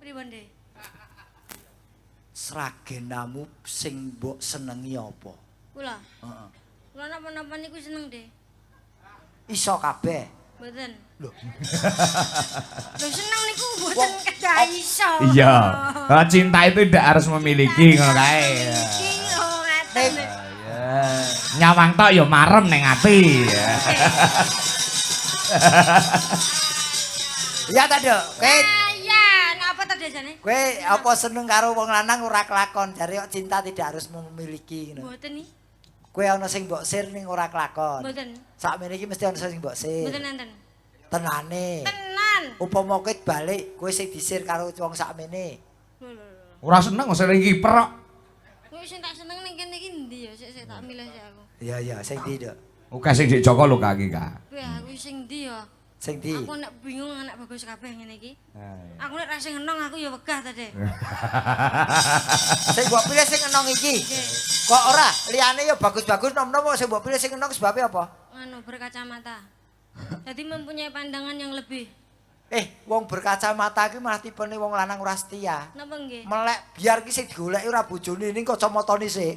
Pripun, Dik? Sragenamu sing mbok senengi apa? Kula. Heeh. Kula napa-napa niku seneng, Dik. Iso kabeh. Mboten. Lho. Lho seneng niku mboten kedah iso. Iya. Kalau cinta itu tidak harus memiliki ngono kae. Memiliki, oh ngaten. Ning Nyawang tok ya marem ning ati. Iya ta, Nduk? Kowe Iya, napa ta biasane? kowe apa seneng karo wong lanang ora kelakon? Jare kok cinta tidak harus memiliki ngono. Mboten nih. Kowe ana sing mbok sir ning ora kelakon. Mboten. Sakmene iki mesti ana sing mbok sir. Mboten enten. Tenane. Tenan. Upama kowe balik, kowe sing disir karo wong sakmene. Lho lho lho. Ora seneng kok sering kiper kok. Kowe sing tak seneng ning kene iki ndi ya? Sik sik tak milih sik aku. Iya iya, sing ndi, Nduk? Oke sing Dik Joko lho kaki Kak. Kowe aku sing ndi ya? Sing ndi? Aku nek bingung anak bagus kabeh ngene iki. Aku nek ra sing enong aku ya wegah ta, Dek. Sing mbok pilih sing enong iki. Nggih. Kok ora? Liyane ya bagus-bagus nom-nom kok sing mbok pilih sing enong sebabe apa? Anu berkacamata. Jadi mempunyai pandangan yang lebih. Wong berkacamata iki malah tipene wong lanang ora setia. Napa nggih? Melek biar ki sing digoleki ora bojone ning kacamatane sik.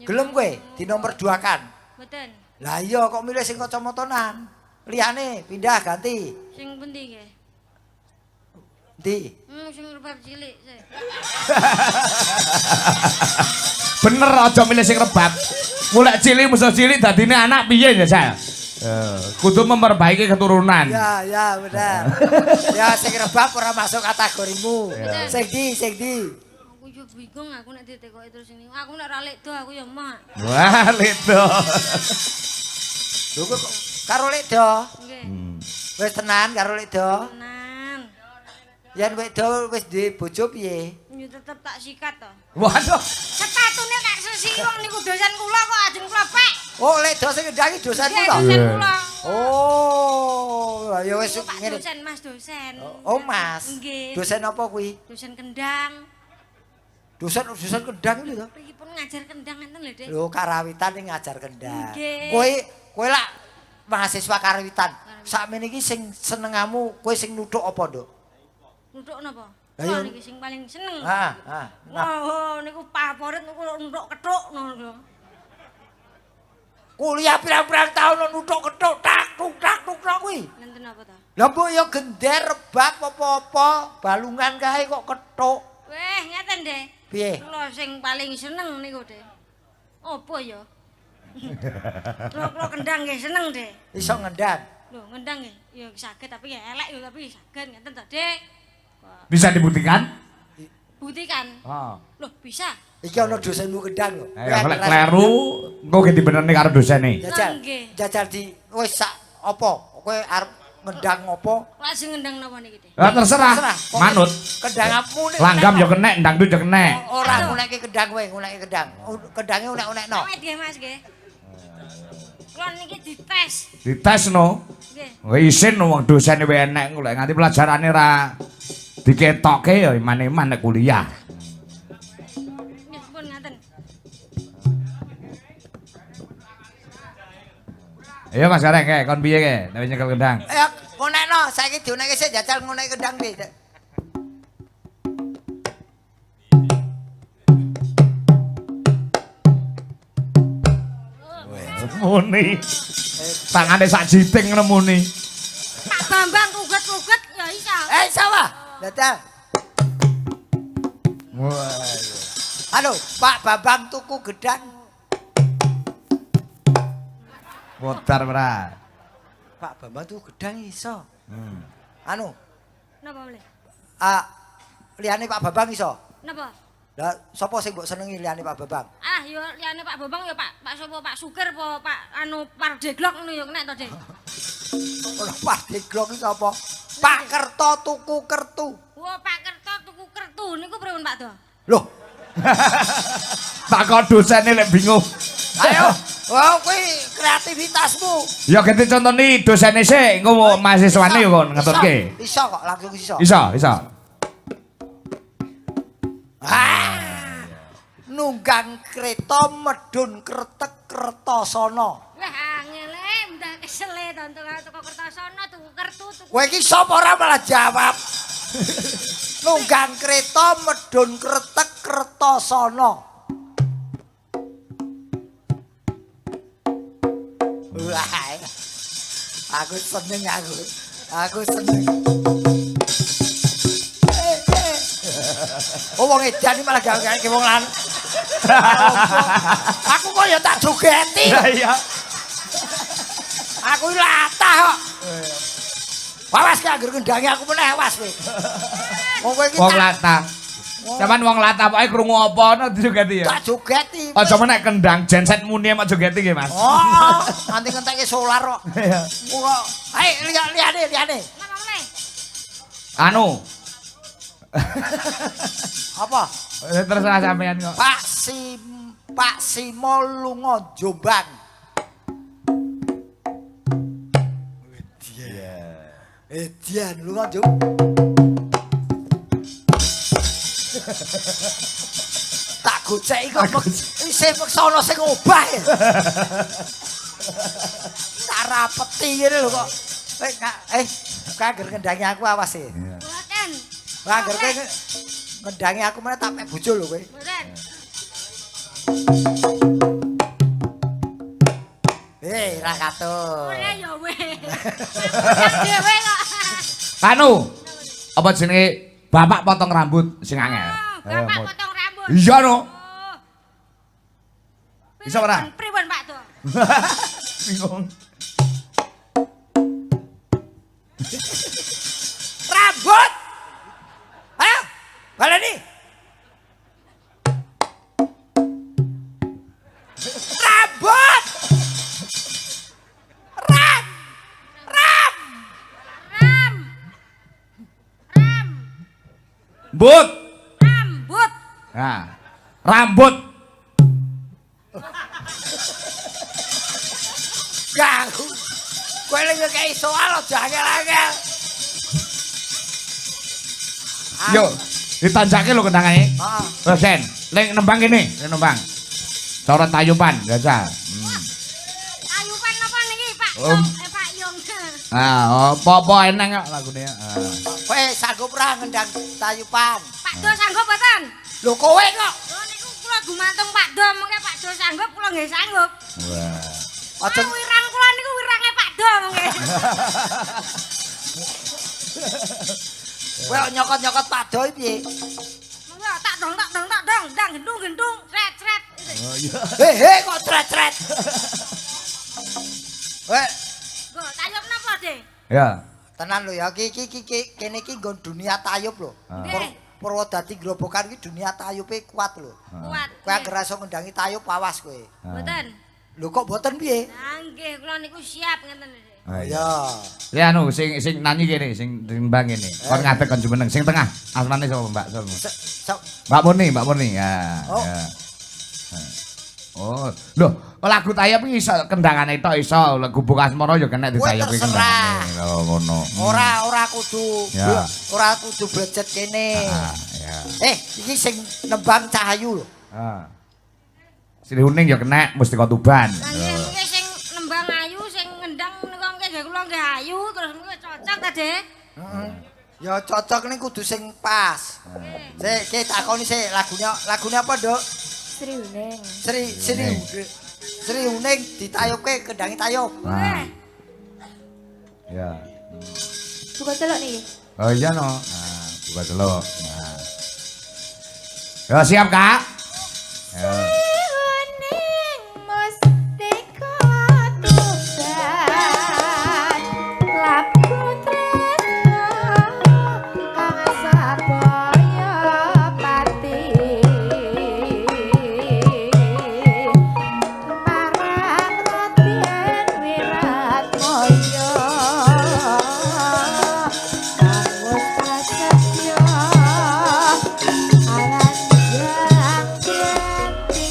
Gelem kowe dinomor-duakan. Mboten. Lah iya kok milih sing kacamatanan. Liyane pindah ganti. Sing pundi nggih? Ndi? Sing rebab cilik sik. Bener aja milih sing rebab. Mulai cilik musuh cilik dadine anak piye ya, Sal? Kudu memperbaiki keturunan. Ya, ya bener. Ya sing rebab ora masuk kategorimu. Ya. Sing ndi, sing ndi? Aku yo bingung aku nek ditekoki terus ini. Aku nek ra lekdo aku ya mak. Wah, ledo. Lho kok karo lekdo. Nggih. Wis tenan karo lekdo. Tenan. Yen wedok wis duwe bojo piye? Yo tetep tak sikat to. Waduh. Setatune tak sesi wong niku dosen kula kok ajeng kula pek. Oh, lekdo sing ngendangi dosenmu Nggih, to? dosen kula. Oh, lah ya wis Niku Pak ngene. dosen, Mas dosen. Oh, Mas. Nggih. Dosen apa kuwi? Dosen kendang. Dosen dosen kendang lho to. Pripun ngajar kendang enten lho, Dik. Lho karawitan ning ngajar kendang. Nggih. Kowe kowe lak mahasiswa karawitan. Sakmene iki sing senengamu kowe sing nuthuk apa, Nduk? Nuthuk napa? Lah iya. Wah niki sing paling seneng. Ha, ha. Nah, Wah, wah, niku favorit niku nuthuk kethuk ngono lho. kuliah pirang-pirang tahun nuthuk kethuk tak tuk tak tuk tak kuwi. Nenten apa ta? Lah mbok ya gender rebab apa-apa, balungan kae kok kethuk. Weh, ngeten, Dek. Piye? Kula sing paling seneng niku, Dek. Apa ya? Kula kendang nggih seneng, Dek. Iso ngendang. Lho, ngendang nggih. Ya saged tapi ya elek ya tapi saged ngeten to, Dek. Bisa dibuktikan? Buktikan. Heeh. Loh, bisa. Iki ana dosenmu kendang lho. Ayo lek kleru engko ge dibenerne karo dosene. Jajal. Nggih. Jajal di wis sak apa? Kowe arep ngendang apa? Lajeng ngendang napa niki, Dek? Lah terserah. Terserah. Manut. Kendangamu nek Langgam ya kenek, dangdut ya kenek. Ora ngunekke kendang kowe, ngunekke kendang. Kendange unek-unekno. Awet nggih, Mas nggih. Kula niki dites. Dites no. Nggih. Kowe isin wong dosene wae enek lek nganti pelajarane ra diketokke ya iman-iman nek kuliah. Nggih, pun ngaten. Ayo Mas Gareng kae kon piye kae nek wis nyekel kendang. Ayo ngunekno, saiki diunekke sik jajal ngunekke kendang piye. Muni. Tangane sak jiting ngono muni. Pak Bambang kuget-kuget ya iso. Eh, sawah. Jajal. Wah. Halo, Pak Bambang tuku gedang. Modar ora. Pak Bambang tuku gedang iso. Anu, Napa boleh? ah liyane Pak Bambang iso. Napa? Lah sapa sing mbok senengi liyane Pak Bambang? Ah, yo liyane Pak Bambang ya Pak Pak sapa Pak Sukir apa Pak anu Pardeglok ngono ya kena to, Dik. Ora Pak Deglok iki sapa? Pak Kerto tuku kertu. Wah, Pak Kerto tuku kertu niku pripun Pak Do? Loh, Takon dosene lek bingung. ayo. Wah, kuwi kreativitasmu. Ya ganti contoni dosene sik, engko mahasiswane yo kon ngetutke. Iso kok, langsung iso. Iso, iso. Ah. Nunggang kereta medun kretek Kertosono. Wah, angel ndak kesele to entuk teko Kertosono tuku kertu tuku. Kowe iki sapa ora malah jawab. Nunggang kereta medhun kretek Kertasana. Wah. Aku seneng aku. Aku seneng. Eh, eh. Oh wong edan iki malah gawe-gawe wong lan. Aku kok ya tak jogeti. Lah iya. Aku iki latah kok. Awas ki angger ngendangi aku meneh awas kowe. Wong kowe iki Wong latah. Sampeyan wong latah pokoke krungu apa ana dijogeti ya. Tak jogeti. Aja meneh kendang genset muni mak jogeti nggih, Mas. Oh, nanti ngentekke solar kok. Iya. Kok. Ayo liyane liyane. Napa meneh? Anu, Apa? Terserah sampean kok. Pak Simo lunga Jombang. Edian lunga Jombang. Tak goceki kok isih meksa ana sing obah. Ya. Tak rapeti ngene lho kok. Eh, kangger ngendangi aku awas e. Mboten. Angger kowe ngendangi aku meneh tak pek bojo lho kowe. Mboten. Eh, ra katut. Ora ya weh. Dhewe kok. Anu, apa jenenge bapak potong rambut sing angel. Oh, bapak potong rambut. Iya no. Oh. Bisa ora? Pripun Pak Do? Bingung. Rambut. Ayo, baleni. Rambut. Ram. Ram. Ram. Ram. But. Rambut. Nah, rambut. Ganggu. Kowe lagi ngekei soal aja angel-angel. Yo, ditanjake lho kendangane. Heeh. Terus Sen, ling nembang kene, ling nembang. Cara tayupan, jajal. Ayupan napa niki Pak Om. Yong? Pak Yong. Ah, apa-apa eneng kok lagune. Ah. Kowe sanggup ora ngendang tayupan? Pak Do sanggup mboten? Lho kowe kok. Lho niku kula gumantung Pak Do, mengke Pak Do sanggup kula nggih sanggup. Wah. Aja Ah, wirang kula niku wirange Pak Do mengke. kowe kok nyokot-nyokot Pak Do iki piye? Monggo tak dong tak dong tak dong, dang gendung gendung, sret sret. Oh iya. Heh heh kok tret-tret. Weh, Nggo tayub napa, De? Ya. tenan lho ya iki iki iki kene iki nggon dunia tayub lho. Ah. Nggih. Purwodadi Grobogan iki dunia tayupe kuat lho. Kuat. Kowe anggere iso ngendangi tayub awas kowe. Mboten. Lho kok mboten piye? Lah nggih kula niku siap ngeten lho. Ah, iya. Ya. Ya anu sing sing nyanyi kene, sing nembang kene. Kon ngadeg kon jumeneng sing tengah. Asmane sapa, Mbak? Sapa? Mbak Murni, Mbak Murni. Ya. Oh. Ya. Oh, lho, lagu tayub iki iso kendangane tok iso, lagu Gubuk Asmara ya kena Kowe ditayubi terserah. kendangane. Lho ngono. Ora ora kudu Ya. ora kudu blecet kene. Ah, ya. Eh, iki sing nembang Cahayu lho. Ah. Sri Huning ya kena Mustika Tuban. Lah nggih mengke sing nembang ayu, sing ngendang niku mengke nggih kula nggih ayu terus mengke cocok ta, De? Heeh. Ya cocok ning kudu sing pas. Sik, ki takoni sik lagune lagune apa, Nduk? Sri Huning. Sri Sri Sri Huning ditayubke kendangi tayub. Ah. Ya. Buka celok nih. Oh iya no. Nah, buka celok. Nah. Ya siap, Kak? Ya. Sri Huning Mustika Tuban. Laku tresno kang sabaya pati. Marang Raden Wiratmaya. Kang wis prasetya alanjang grati.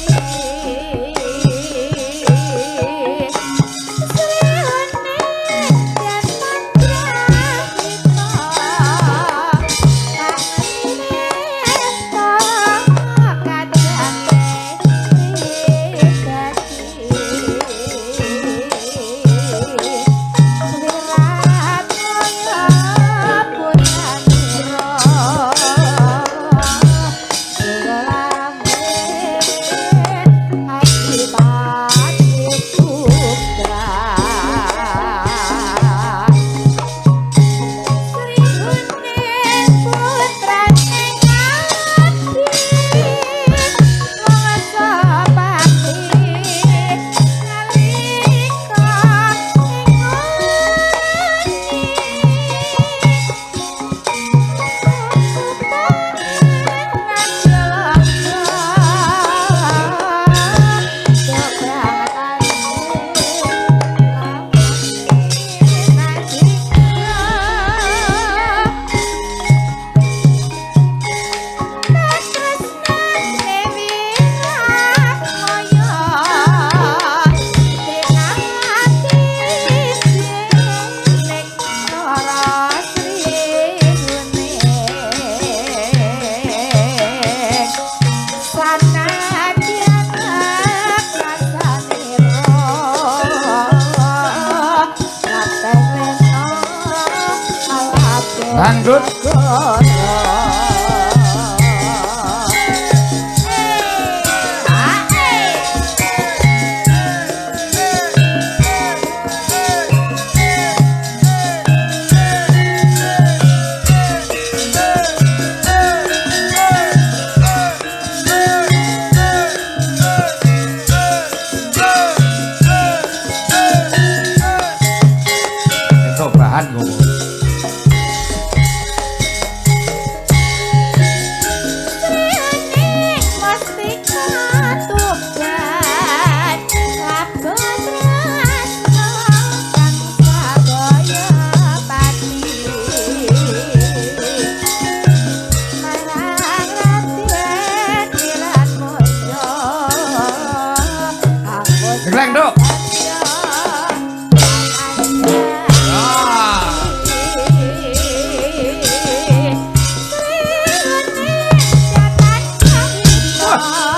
Dangdut. Entuk bahan kok. Gleng, Nduk. Ah.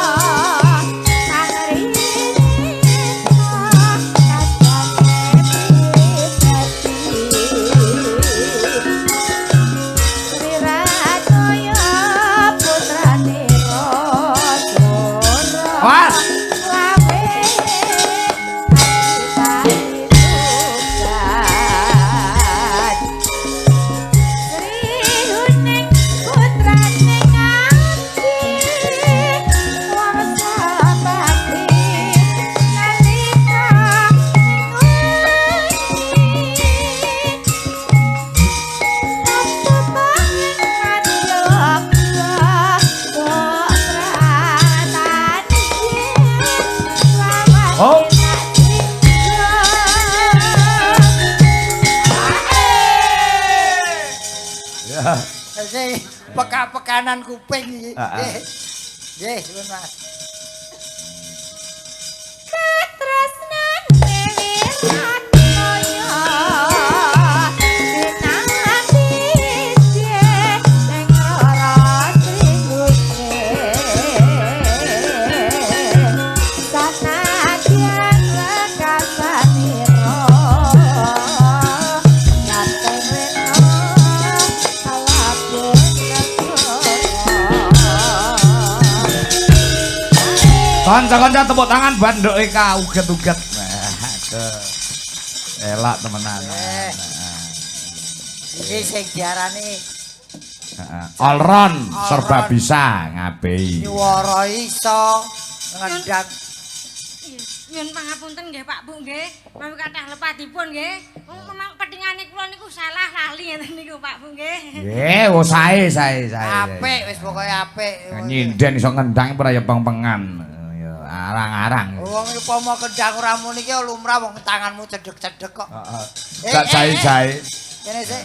Was. Oh. Ya. Sing peka-pekanan kuping iki. Heeh. Nggih, suwun Mas. Kanca-kanca tepuk tangan buat Nduk Eka uget-uget. Nah, elak temenan. Eh. Iki sing diarani Heeh. All round All serba round. bisa ngabehi. nyuwara iso ngendang. Nyun pangapunten nggih Pak Bu nggih. Mami kathah lepatipun nggih. Wong memang petingane kula niku salah lali ngeten niku Pak Bu nggih. Nggih, oh sae sae sae. Apik wis pokoke apik. Nyinden iso ngendang ora ya peng-pengan. Ya arang-arang. Wong upama kendang ora muni iki lumrah wong tanganmu cedhek-cedhek kok. Heeh. Eh, Gak eh, sae-sae. Kene sik.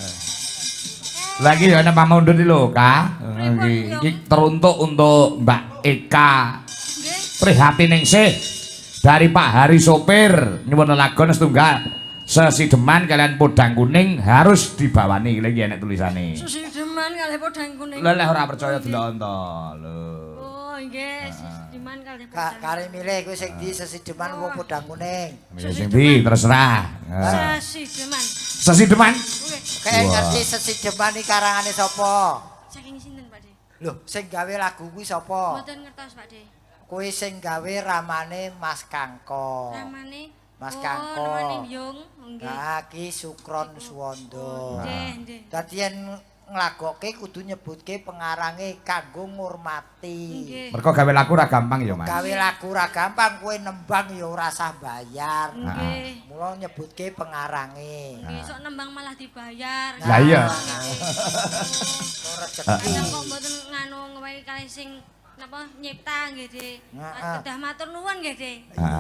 Lagi ya ana pamundhut iki lho, Ka. Pripun, Iki Yung? iki teruntuk untuk Mbak Eka Nggih. Prihatiningsih dari Pak Hari Sopir nyuwun lagon setunggal sesideman kalian podang kuning harus dibawani lagi enek tulisane. Susideman kalih podang kuning. Lha leh ora percaya delok to. Lho. Oh nggih, susideman kalih Kak podang. kari milih kowe sing ndi sesideman apa podang kuning. Milih sing ndi terserah. Heeh. Sesideman. Sesideman. Nggih. Kayak Wah. ngerti sesideman iki karangane sapa? Saking sinten Pak De? Lho, sing gawe lagu kuwi sapa? Mboten ngertos Pak De. Kuwi sing gawe ramane Mas Kangko. Ramane Mas Oh, Kangko. ramane Yung. Nggih. Nah, ki Sukron Suwondo. Nggih, nggih. Dadi yen nglagokke kudu nyebutke pengarange kanggo ngurmati. Nggih. Mergo gawe lagu ora gampang ya, Mas. Gawe lagu ora gampang, kowe nembang ya ora usah bayar. Nggih. Mula nyebutke pengarange. Nggih, sok nembang malah dibayar. Lah iya. Oh, rezeki. Kadang kok mboten nganu ngewehi kalih sing napa nyipta nggih, Dik. Heeh. Kedah matur nuwun nggih, Dik.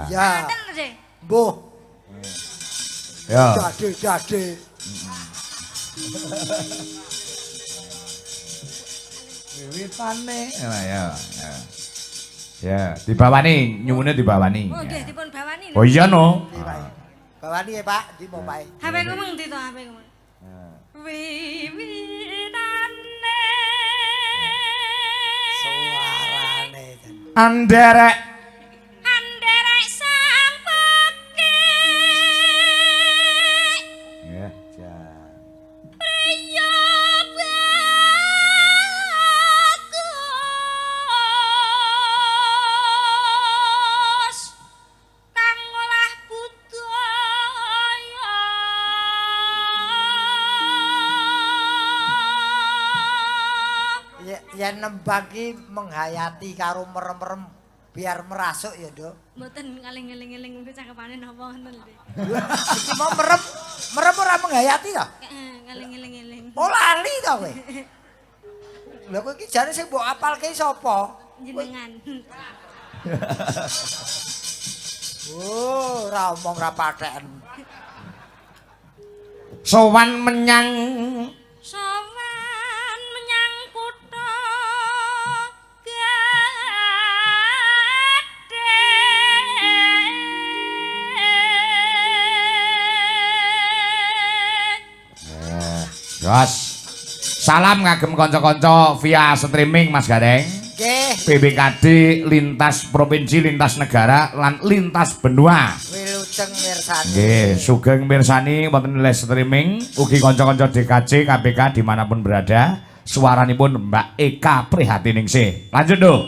Iya. Ngaten lho, Dik. Mbuh, Ya. jade jade. Wiwitane. Ya ya. Ya, dibawani, nyuwune dibawani. Oh nggih, dipun bawani. Oh iya no. Bawani ya, Pak, ndi mau Pak? HP ku meng ndi to HP ku meng? Wiwitane Suarane. Anderek anderek sang pekik. Ya, jan. Priya Yen nembang ki menghayati karo merem-merem biar merasuk ya, Nduk. Mboten ngaling-eling-eling mungkin cakepane napa ngoten lho. Iki mau merem, merem ora menghayati ta? Ngaling-eling-eling. Oh lali ta kowe? Lha kowe iki jane sing mbok apalke sapa? Jenengan. Oh, ora omong ra patheken. Sowan menyang Sowan menyang kutha Gadhe. Gas. Salam ngagem kanca-kanca via streaming Mas Gareng. Nggih. BBKD lintas provinsi, lintas negara lan lintas benua. Wilujeng mirsani. Nggih, sugeng mirsani wonten live streaming ugi kanca-kanca DKC KPK dimanapun berada. Suaranipun Mbak Eka Prihatiningsih. Lanjut, Nduk.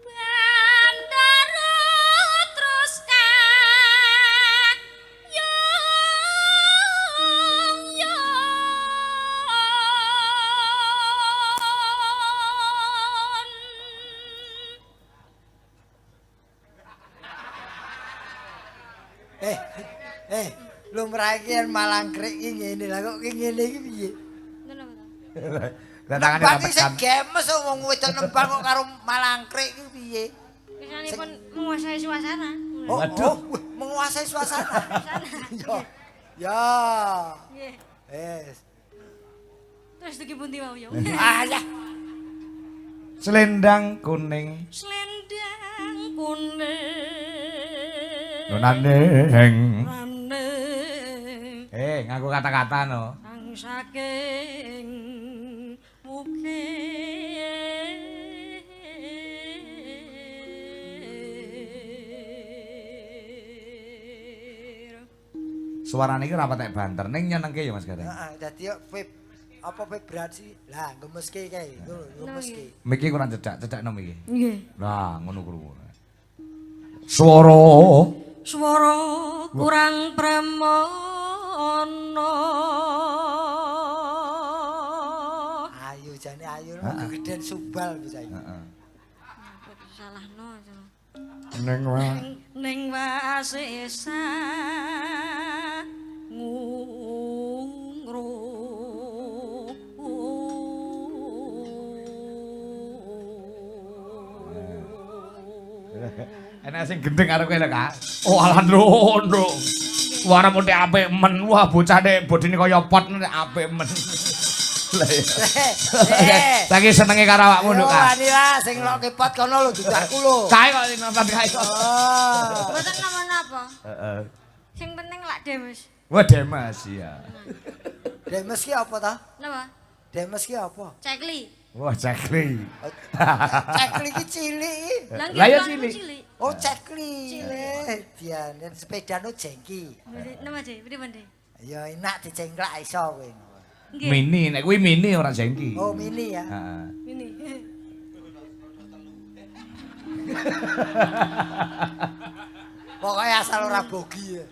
Bandara terus kayon. Eh, eh, lumrah iki yen malangkrik iki ngene lah kok ki ngene iki piye? Ngono ta? Lah tangane Nembang iki sing tekan. gemes wong wedok nembang kok karo malangkrik iki piye? Kesanipun menguasai suasana. Oh, Waduh. oh, wah, menguasai suasana. Ya. Ya. Nggih. Wes. Terus dugi pundi wau ya? Ah ya. Selendang kuning. Selendang kuning. Nonaneng. Raning. Eh, ngaku kata-kata no. Kang saking mukir. Suarane iki ora patek banter ning nyenengke ya Mas Gareng. Heeh, dadi yo apa vibrasi. Lah, gemeske kae, gemeske. Miki kurang cedak, cedak nom iki. Nggih. Lah, ngono krungu. Swara Swara kurang premana. Ayu jane ayu gegeden subal bocah iki. Heeh. Salahno. Ning wae. Ning wasesa ngungru. Enak sing gendeng karo kowe lho, Kak. Oh, alah nduk. Suara mute apik men. Wah, bocah nek bodine kaya pot nek apik men. Lah iya. Eh. Saiki senenge karo awakmu, Nduk, Kak. Wani lah sing lokke pot kono lho dudu aku lho. Kae kok sing nonton kae kok. Oh. Mboten napa-napa. Heeh. Sing penting lak Demes. Wah, Demas ya. Demes ki apa ta? Napa? Demes ki apa? Cekli. Wah, cekli. Cekli ki cilik iki. Lah Lah ya nggih, cilik. cilik. Oh, cekli. Eh, dian sepedane jengki. Napa, Dik? Pripun, Dik? Ya enak dicengklak iso kowe. Nggih. Mini, nek kuwi mini ora jengki. Oh, mini ya. Heeh. Mini. Pokoknya asal ora bogi ya.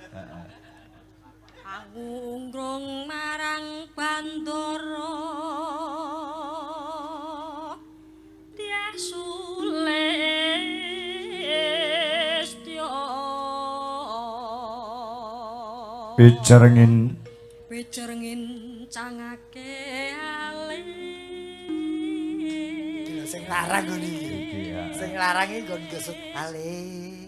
Aku unggrung marang bandara. Dyah Sulistya. Bicerengin Bicerengin cangake alis. Iki lho sing larang ngene iki. Sing larang iki nggon gesut alih.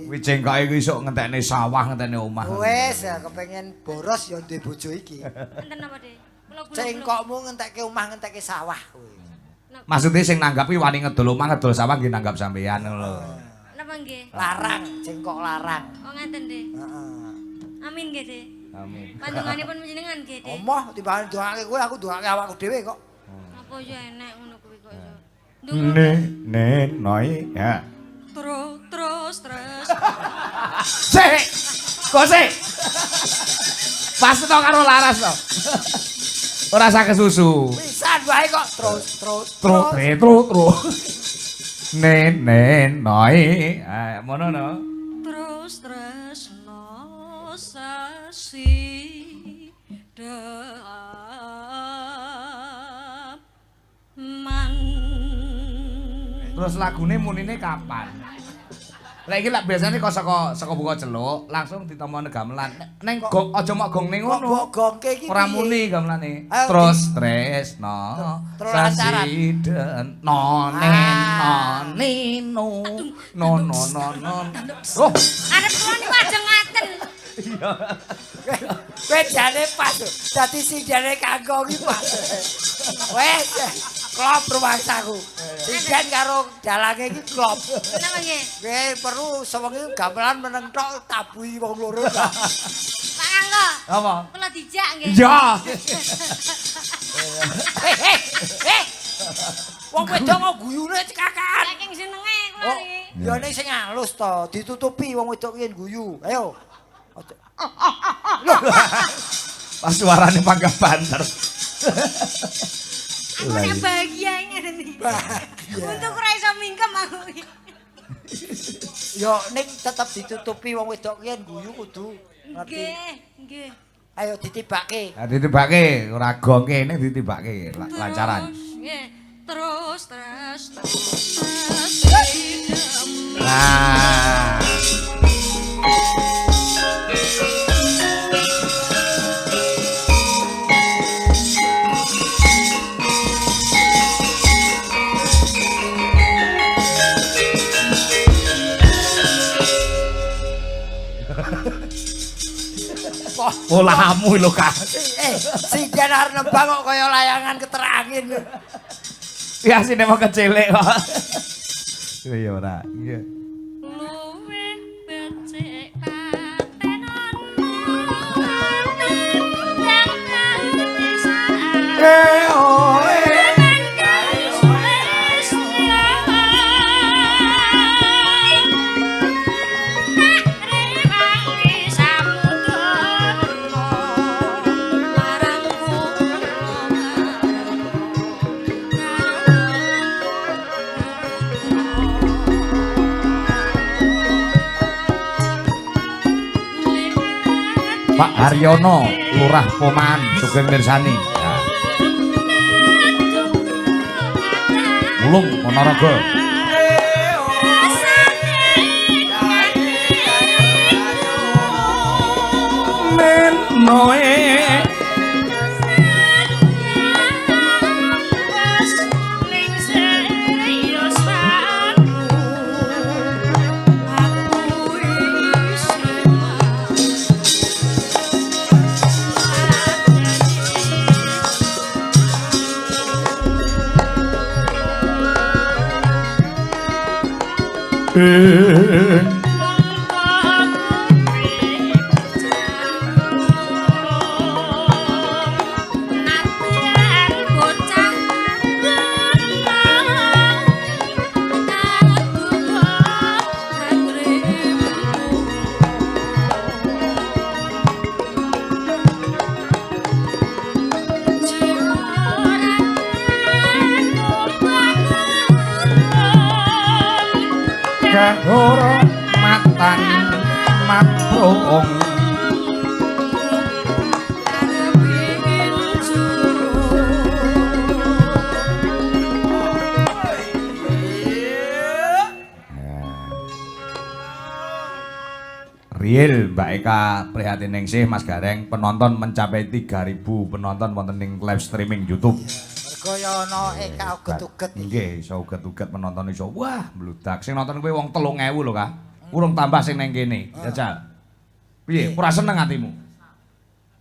Kuwi cengkoke kuwi isuk ngentekne sawah, ngentekne omah. Wes ya kepengen boros ya duwe bojo iki. Enten napa, Dik? Kula gula-gula. Cengkokmu ngentekke omah ngentekke sawah kowe. Maksudnya sing nanggap kuwi wani ngedol omah, ngedol sawah nggih nanggap sampean ngono lho. Napa nggih? Larang, cengkok larang. Oh ngaten, Dik. Heeh. Amin nggih, Dik. Amin. Pandunganipun panjenengan nggih, Dik. Omoh timbangane ndongake kowe aku ndongake awakku dhewe kok. Apa ya enek ngono kuwi kok iso. Ndonga Ne ne noi ya. terus terus terus. Sik. Kok sik? Pas to karo laras to. Ora usah kesusu. Pisan wae kok terus terus Tru tre tru tru. Ne ne noi. Ah, ngono no. Terus tresno sasi dap. Terus lagune munine kapan? Lah iki lak biasane kok saka buka celuk langsung ditampa gamelan. Neng gong aja mok gong ning Kok ngono. mbok gongke iki? Ora piye? muni gamelane. Ayo, Terus tresno Terus lancaran. sesiden no nen no Ah. ni no no no no no. Oh, Arep kula niku ajeng ngaten. Kowe jane pas. Dadi sindene kanggo iki pas. Wes, klop rumangsaku. Sinden karo dalange iki klop. Napa nggih? Kowe perlu sewengi gamelan meneng tok tabuhi wong loro. Pak Kangko, apa? kula dijak nggih. Iya. Eh, eh, eh. Wong wedok kok guyune cekakan. Saking senenge kula Oh, niki. ya ning sing halus to, ditutupi wong wedok yen guyu. Ayo. Aja. Pas suarane panggah banter. Aku nek bahagia ngene iki. Untuk ora iso mingkem aku iki. Ya ning tetep ditutupi wong wedok yen guyu kudu ngerti. Nggih, nggih. Ayo ditibake. Nah, ditibake ora gong kene ditibake lancaran. Terus, nggih. Terus terus terus. Nah. Olahamu lho, Kak. Eh, sinden arep nembang kok kaya layangan keterangin. Ya sine mau kecilik kok. Iya ora. Iya. Luwih becik patenono timbang kapisan. Eh, oh, eh. Pak Haryono, Lurah Poman, sugeng mirsani. Ya. Mulung Ponorogo. Menoe kehormatan matrung. Real Mbak Eka Prihatiningsih Mas Gareng penonton mencapai 3000 penonton wonten ing live streaming YouTube. Mergo ya ana Eka uget-uget iki. Nggih, iso uget-uget penonton iso. Wah, mbludak. Sing nonton kuwi wong 3000 lho, Kak. Urung tambah sing neng kene. Jajal. Piye? Ora seneng atimu?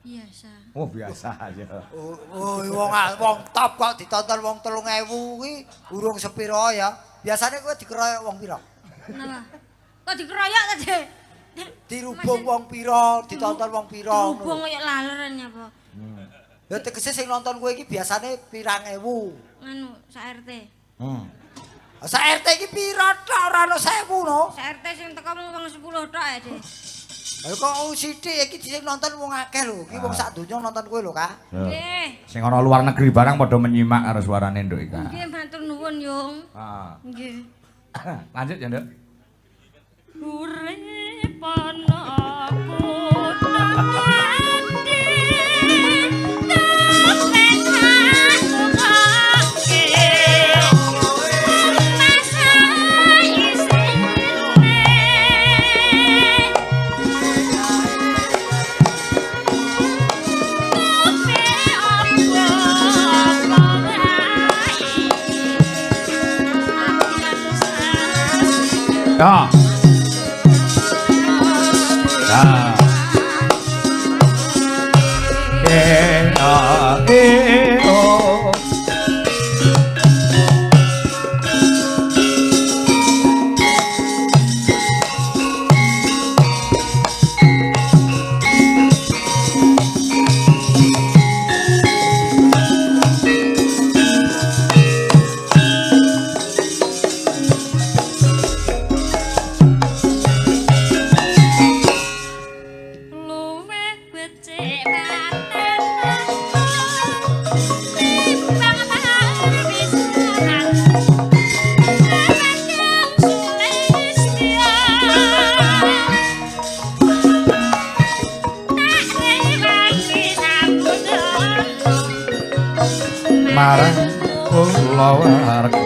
Biasa. Oh, biasa aja. Oh, oh, wong wong top kok ditonton wong 3000 kuwi urung sepiro ya. Biasane kowe dikeroyok wong pira? Kenapa? Kok dikeroyok ta, Dek? Dirubung wong pira, ditonton wong pira. Dirubung koyo laleran ya, apa? Ya tegese sing nonton kowe iki biasane pirang ewu. Nganu, sak RT. Sak RT iki pira tok ora ono 1000 no. Sak RT sing teko mung wong 10 tok ya, Dek. Lha kok sithik iki sing nonton wong akeh lho. Iki wong sak donya nonton kowe lho, Kak. Nggih. Sing ana luar negeri barang padha menyimak karo suarane Nduk Eka. Nggih, matur nuwun, Yung. Heeh. Nggih. Lanjut ya, Nduk. Urip ana kutha ati temen aku kake. Ya. Ya. E a e o. Luwih becik paten timbang pisahan. Kang sulistya tak rewangi sampun Marang kula warga.